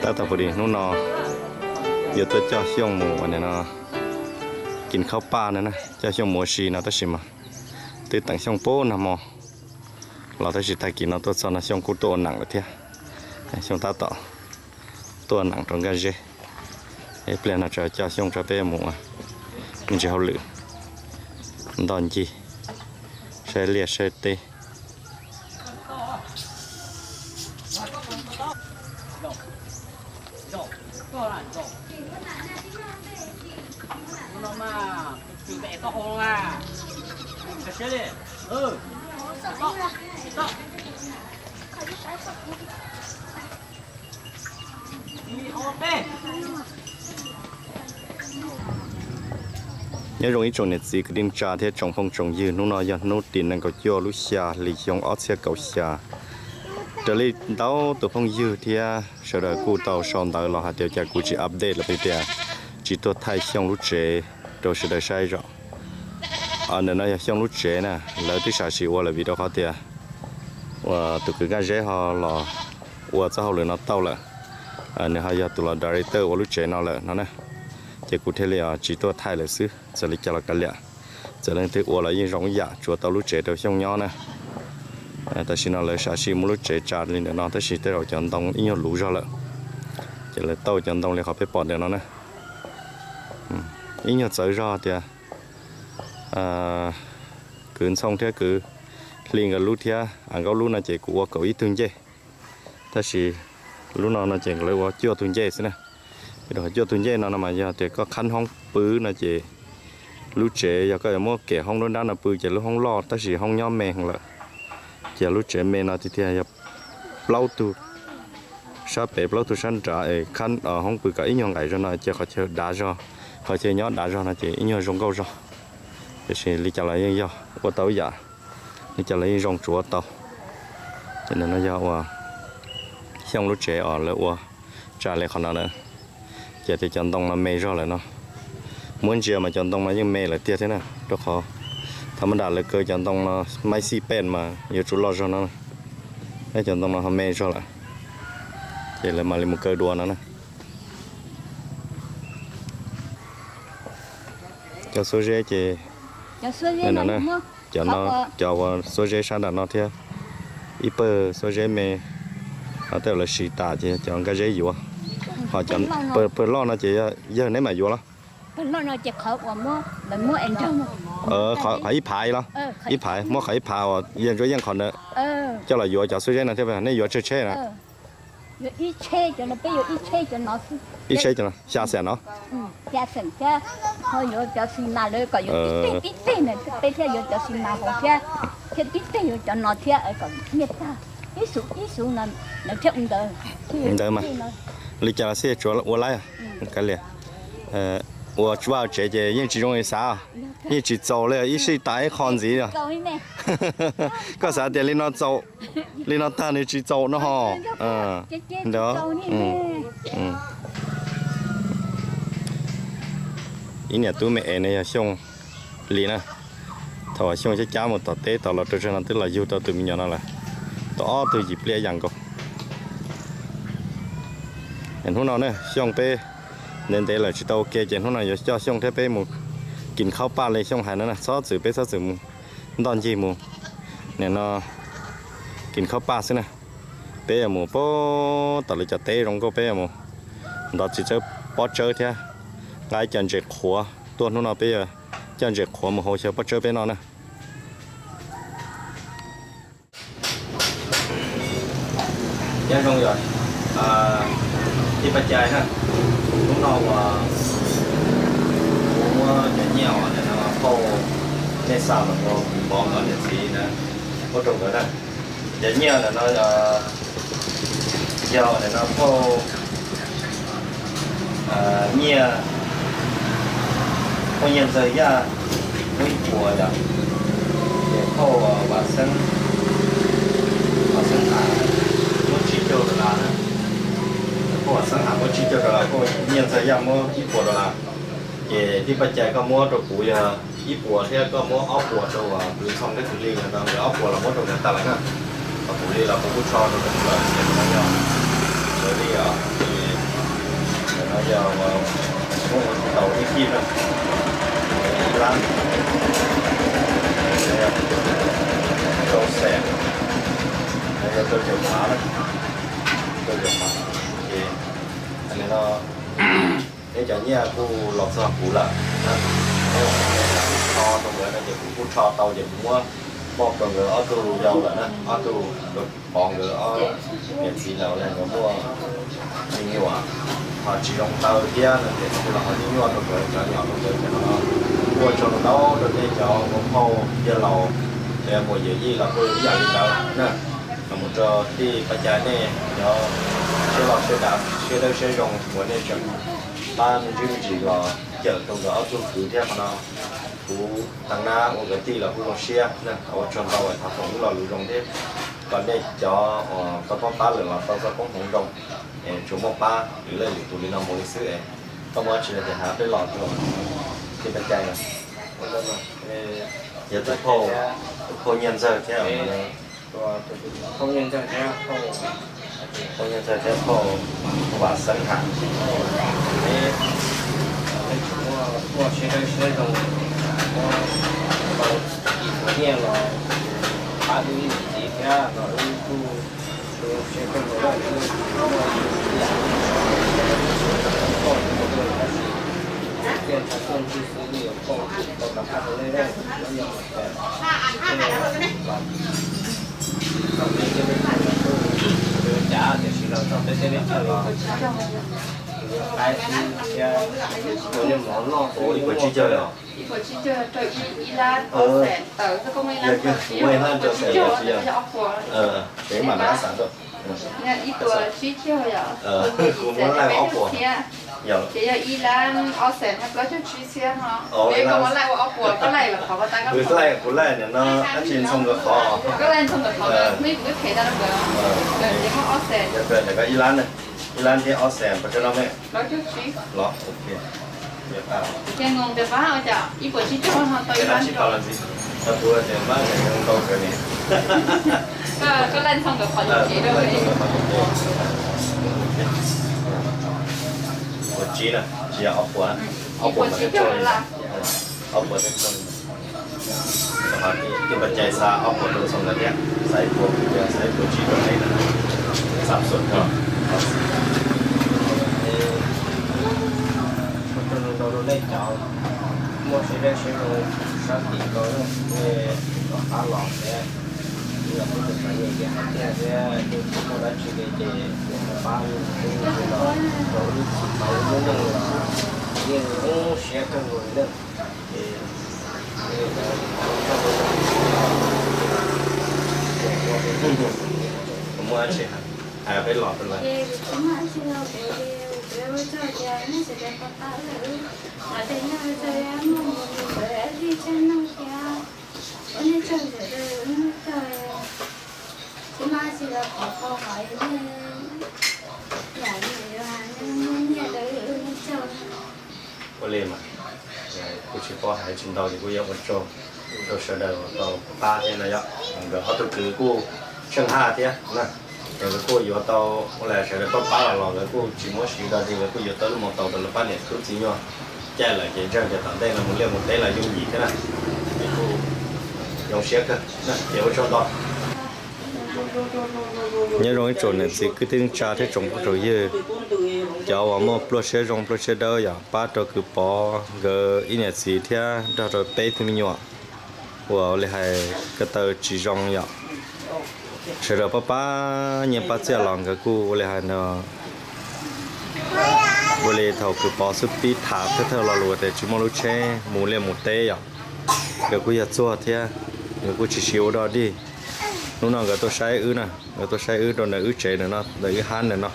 Tab tom pus dis hnub no yuav tuaj coj Xyooj mus ua no, kis khaub paj no na, coj Xyooj mus ua si no tab sis mas twb teem Xyooj puag nag hmo los tab sis tag kis no tuaj txog no Xyooj kuj tuaj ua neem lawm thiab. Xyooj tab tom tuaj ua neem rau Nkaj Zeb. Ib pliag no tso coj Xyooj tso peb mus ua me ntsis hauj lwm ntoj ncig, saib liaj saib teb. Nyob zoo ib tsoom niam txiv kwv tij neej tsa thiab tsoom phooj tsoom ywg, hnub no yog hnub tim nees nkaum cuaj lub xya hli xyoo ob txhiab kaum xya. Raws li ntau tus phooj ywg thiab sawv daws kuj tau sau ntawv los hais tias cas kuv tsis update los tias tsis tuaj thaij Xyooj lub tsev rau sawv daws saib zom. Ntawm no yog Xyooj lub tsev na, lawv twb sam sim ua lawm vim rau qhov tias uas tus kwv Nkaj Zeb ho los ua txoj hauj lwm no tau lawm, nws ho yog tus los director ua lub tsev no lawm no na, ces kuv thiaj li tsis tuaj thaij lawm xwb. Txawm li cas los kav liam, txawm leej twg ua los yeej zoo ib yam, tsuav tau lub tsev rau Xyooj nyob na. Tam sim no lawv sam sim muab lub tsev tsa li ntawm no tab sis tej zaum cov ntoo ib nyuag luv zog lawm, ces lawv tauj cov ntoo li qhov peb pom ntawm no na. Ib nyuag txawv zog tias kwv Ntxhoo thiab kwv Hli nkawd lub thiab Am Nkaub lub no ces kuv ua kaum ib tug ncej, tab sis lub no no ces nkawd lawv ua cuaj tug ncej xwb na. Cuaj tug ncej no no mas yog tias koj khab hoob pw no ces lub tsev yog koj yuav muab kem hoob nruab nrab no pw ces lub hoob loj tab sis hoob nyob me lawm. Ces lub tsev me no tiag tiag yog plaub tug sab pem plaub tug sab nrad es khab hoob pw kom ib nyuag nqaim zog no ces qhov chaw dav zog, qhov chaw nyob dav zog no ces ib nyuag zoo nkauj zog. Tiam sis li cas los yeej yog ua tau ib yam, li cas los yeej zoo tsuav tau. Ces ntawm no yog ua Xyooj lub tsev os, lawv ua tsa li qhov no na. Ces tias cov ntoo no me zog lawm no, muab ntsia mas cov ntoo no yeej me lawm tiag thiab na, rau qhov thaum mab dam lawv kaw cov ntoo no maib xij pej mas yuav tsum loj zog no, cov ntoo no ho me zog lawm, ces lawv mam li mus kaw dua no na. Cov xuab zeb ces, cov uas xuab zeb sab nram no thiab ib pawg xuab zeb me, ho tej lawv siv tas ces cov Nkaj Zeb yuav, ho pawg loj no ces yawg neb mam yuav los? Qhov ib phav los? Ib phav, muab qhov ib phav uas yawg Ntsuab Yeej qhov ntawd coj los yuav cov xuab zeb no thiab nej yuav tsawg tsheb na? Ib tsheb cov no, xya xeem no. Ntawd mas, li cas los xij tsuav ua laib, kav liam. Ua vaj tsev ces yeej tsis zoo li xav, yeej tsis txaus li, ib sij tas ib qho ntxiv. Koj xav tias li no tag nws tsis txaus no ho. Ib niam tub me es ne yog Xyooj Hli na. Thaum Xyooj cab cab mus tom teb tod los rau tsev no twb los yug tau tus me nyuam no lawm, tau ob tug yim pliaj yam nkaus. Hnub no ne Xyooj peb ntev ntev lawm tsis tau ua ke ces hnub no yuav coj Xyooj thiab peb mus kis khaub paj li Xyooj hais no na, txhob txwm peb txhob txwm mus ntoj ncig mus, nim no kis khaub paj xwb na. Peb yuav mus puag tom lawv cov teb zoo nkauj, peb yuav mus ntov txiv tsawb pob tsawb thiab nqa ib co ntses qhuav tuaj. Hnub no peb yuav coj ntses qhuav mus hau xyaw pob tsawb peb noj na. Nyob zoo yog tij Paj Cai na, hnub no uas kuv muab cov nyiaj uas nim no phauj nej xa los rau kuv mov nkawd niam txiv na, muab rau nkawd na. Cov nyiaj ntawm no yog nim no phauj nyiaj, phauj Nyiaj Ntxawg Yaj muab ib puas yom, ces phauj Vam Xeeb, Vam Xeeb Ham muab tsib caug dollar na. Phauj Vam Xeeb Ham muab tsib caug dollar, phauj Nyiaj Ntxawg Yaj muab ib puas dollar. Ces tij Paj Cai koj muab rau kuv yog ib puas thiab koj muab ob puas rau kwv Ntxhoo thiab kwv Hli no, nkawd ob puas los muab rau nkawd tas lawm na. Ho kuv li los kuv kuj tso rau nkawd lawm, ces nim no yog nkawd li os. Yog muab ua tau ib kib na, ib lab, rau xees, yog rau caum phav na, rau caum phav. Ces no neb cov nyiaj kuj los txog kuv lawm, neb rho rau nkawd no ces kuv kuj rho tau ces kuv muab moj rau nkawd ob tug yau lawm na, ob tug Pov nkawd ob niam txiv ntawd nkawd muaj me nyuam ho tsis zoo taw thiab no ces kuj los ho nyuaj nyuaj rau nkawd cov yau rau nkawd cov no. Ua tsaug ntau rau nej cov hmoob phauj yawg laus, cov muam yawm yij los kuj ib yam li ntawd na. Los mus rau tij Paj Cai nej cov siab loj siab dav siab dawb siab zoo uas nej tseem pab me ntsis me ntsis los cawm rau nkawd ob tug kwv thiab qhov no. Kuv tag nab ua kwv tij los kuj zoo siab na, ua tsaug ntau, thov foom ib lo lus zoo thiab kom nej cov uas tau pab pab lawm los tau txoj koob hmoov zoo, tsuas muaj pab lwm leej lwm tus li no mus li xwb es. Koj muaj dab tsi los ces hais peb los rau tij Paj Cai. Yog tus phauj, tus phauj Nyiaj Ntxawg thiab, phauj Nyiaj Ntxawg thiab phauj Vam Xeeb Ham, neb tseem muaj siab dawb siab zoo, muab tau ib puas nyiaj los pab wb niam txiv thiab los wb kuj zoo siab kawg nkaus na. Wb muaj ib yam poj niam tab sis txiaj ntsha tuaj ntxig xwb wb yuav poj tau rov qab rau nej na. Nyob nyob mas cas txog peb tej teb chaws los kuj zoo cas tiam sis los txog peb tej teb chaws los qaib xwb thiab ua niaj mov noj ua ib puas tsib caug os. Ib puas tsib caug rau ib lab ob xees tawm xwb, koj muaj ib lab rau xees, yog ob puas. Ib tuas tsib caug yom, kuv muab laij ob puas. Ces yog ib lab ob xees plaub caug tsib txhiab no. Koj muab laij ua ob puas, koj laij los qhov koj tab, kuv laij, kuv laij nim no dab tsi ntxhoo nkawd qhov, koj laij ntxhoo nkawd qhov, muaj ib puas twb phem tau rau nkawd, nkawd ces muaj ob xees. Yog ntawm koj ib lab na, ib lab thiab ob xees plaub caug no me. Los, ok. Ces nkoos tias pab ua cas ib puas tsib caug no tau ib lab. Koj laij ntxhoo nkawd qhov ces rau puas tsib na, tsis yog ob puas, ob puas mas thiaj tsawg li, ob puas thiaj tsawg li. Tij Paj Cai xa ob puas rau Ntxhoo nkawd thiab, xa ib puas, xa ib puas tsib rau neb na, xa xuam rau. Ua tsaug ntau rau nej cov muaj siab dawb siab zoo sab tim rau nej, nej rov qab los thiab, los peb tus poj niam ces hais tiag thiab, yeej tsis muaj dab tsi li ces nej ho pab wb los rau wb tsis tau wb lub neej los yeej zoo siab kawg nkaus li na. Ces kuv muaj dab tsi hais peb los rau lawv. Ces kuv tsis muaj dab tsi rau kuv, ces kuv ua tsaug tias nej sawv daws pab pab wb, ces nej ua tsaug muaj mus ntawd dib tsab noj thiab. Ua nej tsaug sawv daws, ua nej tsaug. Tsis muaj dab tsi rau qhov qhov qhov nej yam li nej muaj nyiaj rau wb, ua nej tsaug. Ua li mas kuj tsis paub hais tsis ntau ces kuj yuav ua tsaug rau sawv daws uas tau pab thiab no yom. Nkawd ob tug kwv kuj tsheej haj thiab na, ces nkawd kuj yuav tau ua li sawv daws pab pab los los nkawd kuj tsis muab siv dog dig, nkawd kuj yuav tau lub moo taus rau lawv pab niam tub txiv nyuag caij lawm ces ntseeg tias tom ntej no mus liaj mus teb los yooj yim thiab na. Ces kuj zoo siab kawg, ces ua tsaug ntau. Nyob zoo ib tsoom niam txiv kwv tij neej tsa thiab tsoom phooj tsoom ywg, cov uas muaj pluaj siab zoo pluaj siab dawb yom, pab rau kwv Pov nkawd ib niam txiv thiab nrog rau peb tug me nyuam uas ua li hais ko taw tsis zoo yom. Sawv daws pab pab nyiaj pab txiaj los nkawd kuj ua li hais no, ua li thaum kwv Pov xub pib tham thawj thawj lo lus tias tsis muaj lub tsheb mus liaj mus teb yom, nkawd kuj yog txuag thiab, nkawd kuj tsis siv ua dog dig. Hnub no nkawd tuaj saib wb na, nkawd tuaj saib wb rau ntawm wb tsev ntawm no, ntawm wb hab ntawm no.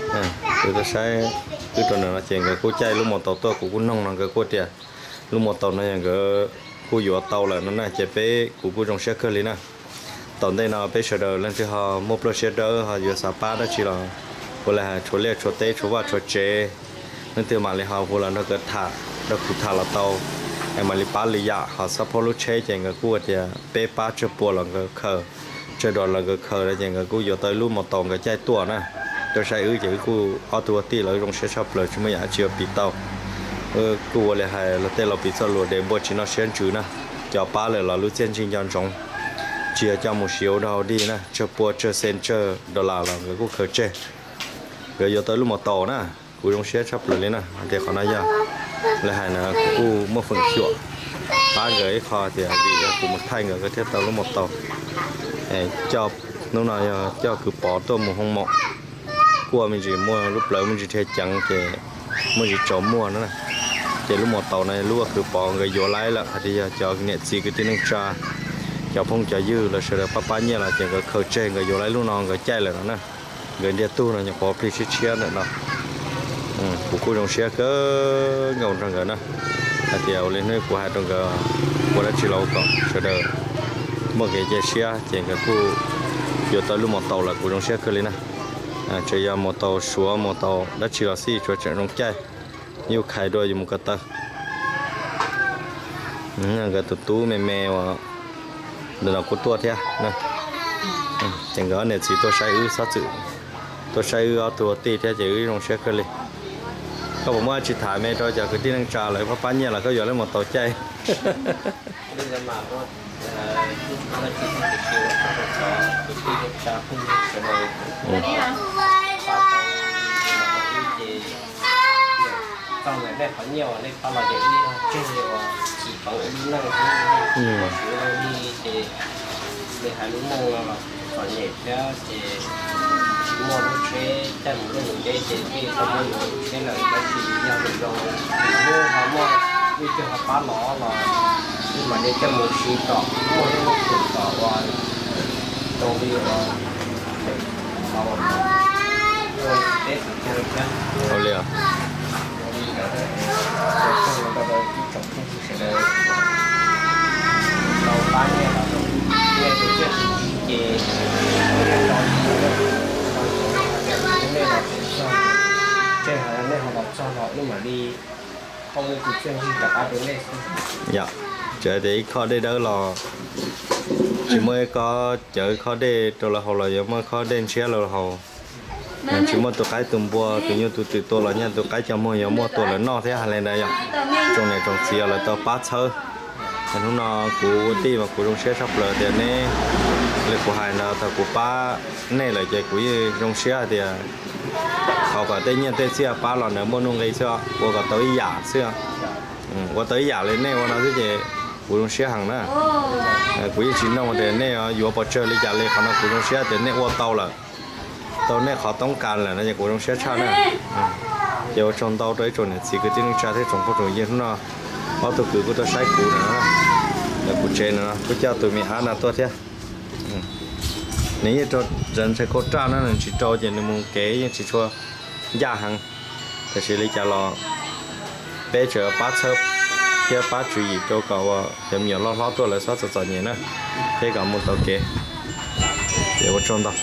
Nkawd tuaj saib wb rau ntawm no ces nkawd kuj caij lub moo taus tuaj, kuv kuj noog no nkawd kuj tias lub moo taus no yog nkawd kuj yuav tau lawm no na, ces peb kuv kuj zoo siab kawg li na. Tom ntej no peb sawv daws leej twg ho muaj pluaj siab dawb ho yuav xav pab dab tsi los ua li hais tshuav liaj tshuav teb tshuav vaj tshuav tsev, leej twg mam li ho hu los nrog nkawd tham, nrog kuv tham los tau, es mam li pab li yam. Ho xab phob lub tsheb ces nkawd kuj tias peb pab tsawg pua los nkawd khaws, tsawg dos los nkawd khaws no ces nkawd kuj yuav tau ib lub moo taus nkawd caij tuaj na. Tuaj saib wb ces wb kuj ob tug ua tij los wb zoo siab tshaj plaws, tsis muaj yam dab tsi yuav piv tau. Kuj ua li hais los tej laus piv txoj lus tias npua tsis noj siab ntsws na, cov pab lawm los lub txiaj ntsig nco ntsoov. Tsis yog coj mus siv ua dog ua dig na, tsawg pua tsawg xees tsawg dollar los nkawd kuj khaws tseg. Nkawd yuav tau lub mos taus na, kuv zoo siab tshaj plaws li na. Hais tias qhov no yog li hais na, kuv kuj muaj feem xyuam pab nkawd ib qho tias vim yog kuv mus thaij nkawd nkawd thiaj tau lub mos taus. Coj, hnub no yog coj kwv Pov tuaj mus hoo maum, kuaj me ntsis muaj lub plawv me ntsis dhia ceev ces muaj ntsis tsaus muag na. Ces lub mos taus no lub kwv Pov nkawd yuav laib lawm, hais tias yog cov niam txiv kwv tij neej tsa, cov phooj cov ywg los sawv daws pab pab nyiaj los ces nkawd khaws tseg nkawd yuav laib lub no nkawd caij lawm no na. Nkawd ntiag tug no nyuam qhuav plig tshiab tshiab ntawm no. Kuv kuj zoo siab kawg nkaus nrog nkawd na, hais tias ua li hnub kuv hais rau nkawd, ua dab tsi los kom sawv daws muaj kev cia siab ces nkawd kuj yuav tau lub mos taus lawm, kuv zoo siab kawg li na. Tsuas yog mos taus Suav mos taus dab tsi los xij tsuas tseem zoo caij, yuj khais dua yus mus ko taw. Nkawd tus tub me me uas ntawm no kuj tuaj thiab. Ces nkawd ob niam txiv tuaj saib wb, txhob txwm tuaj saib wb ob tug ua tij thiab ces wb zoo siab kawg li. Koj puas muaj dab tsi tham me rau cov kwv tij neej tsa lawv pab pab nyiaj los koj yuav lub mos taus caij? Txog ntawm nej qhov nyiaj uas nej pab los ces wb tseg uas tsis pov ua lub neej xwb, ua siv ua li ces li hais lub neej no los txom nyem thiab ces tsis muaj lub tsheb caij mus liaj mus teb ces thiaj tau muab yuav lub tsheb lawm, tab sis yog lwm zaus wb ho muaj ib co ho pab los los wb mam li coj mus siv tom muaj lub neej tom uas rau li uas teb tus kheej thiab. Ua li os. Yog, tsuas tias ib khob dej dawb los tsis muaj ib khob, cawv khob dej rau lawv haus los yuav muaj khob dej ntshiab rau lawv haus. Tsis muaj tus qaib tus npua tus nyuj tus twm tua los nyaj tus qaib cov muag yuav muaj tua lawv noj thiab hais li ntawd yom. Tsoom niam tsoom txiv lawv tau pab txhawb. Hnub no kuv ua tij mas kuv zoo siab tshaj plaws tias neb, li kuv hais ntawd thaum kuv pab nej lawm ces kuv yeej zoo siab hais tias thov kom tej nyiaj tej txiaj pab los ntawd muaj nuj nqi xwb, ua kom tau ib yam xwb. Ua tau ib yam li nej ua no xwb ces kuv zoo siab heev na. Kuv yeej tsis nug tias nej yuav pes tsawg li cas li, qhov no kuv zoo siab tias nej ua tau lawm, tau nej qhov toob kas lawm no ces kuv zoo siab tshaj na. Ces ua tsaug ntau rau ib tsoom niam txiv kwv tij neej tsa thiab tsoom phooj tsoom ywg hnub no ob tug kwv kuj tuaj saib kuv na, ntawm kuv tsev no kuj coj tus me ab no tuaj thiab. Nws yeej rau ntshai khau raj na, nws tsis rau ces nws mus kev yeej tsis tshua ncaj heev. Tiam sis li cas los peb tseem pab txhawb thiab pab tswv yim rau kom ua cov me nyuam loj hlob tuaj lawv txhob txom txom nyem na, thiab kom mus tau kev. Ces ua tsaug ntau.